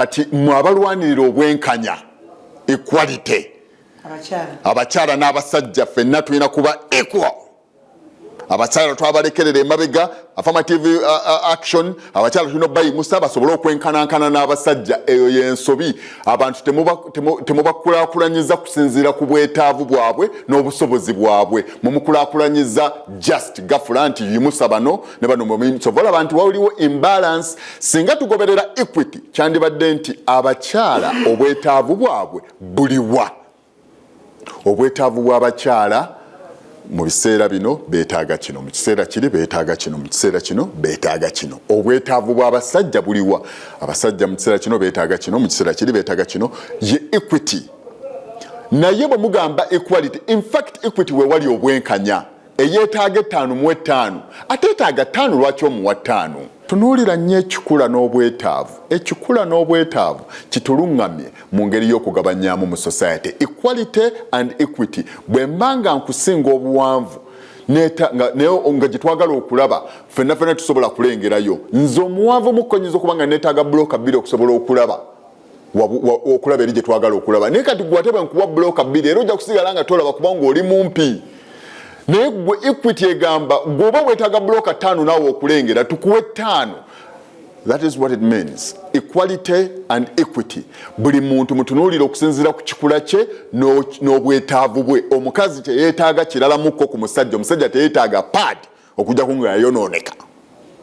Kati mwe abalwanirira obwenkanya, equality, abakyala n'abasajja, ffenna tulina kuba equal. Abakyala twabalekerera emabega, affirmative action. Abakyala tulina obayimusa basobole okwenkanankana n'abasajja. Eyo yensobi. Abantu temubakulakulanyiza kusinziira ku bwetaavu bwabwe n'obusobozi bwabwe. Mumukulakulanyiza just gafula nti yimusa bano ne bano. Kyova olaba nti waliwo imbalance. Singa tugoberera equity, kyandibadde nti abakyala obwetaavu bwabwe buliwa? Obwetaavu bw'abakyala mu biseera bino beetaaga kino, mu kiseera kiri beetaaga kino, mu kiseera kino beetaaga kino. Obwetaavu bw'abasajja buliwa? Abasajja mu kiseera kino beetaaga kino, mu kiseera kiri beetaaga kino. Ye equity. Naye bwe mugamba equality, in fact equity we wali obwenkanya. Eyeetaaga 5 mu 5, ateetaaga 5 lwaki omuwa 5? Tunuulira nnyo ekikula n'obwetaavu. Ekikula n'obwetaavu kituluŋŋamye mu ngeri y'okugabanyaamu mu society. Equality and equity. Bwe mba nga nkusinga obuwanvu, naye nga gye twagala okulaba ffenna ffenna tusobola kulengerayo, nze omuwanvu mukko nyinza okuba nga neetaaga bulooka 2 okusobola okulaba okulaba eri gye twagala okulaba. Naye kati gwe ate bwe nkuwa bulooka 2, era ojja kusigala nga tolaba kubanga oli mumpi. Naye gwe equity egamba gweoba weetaaga bulooka 5 naawe okulengera, tukuwe 5. That is what it means, equality and equity. Buli muntu mutunuulire okusinziira ku kikula kye n'obwetaavu bwe. Omukazi teyeetaaga kiralamukko ku musajja. Omusajja teyeetaaga pad okujjaku nga yayonooneka.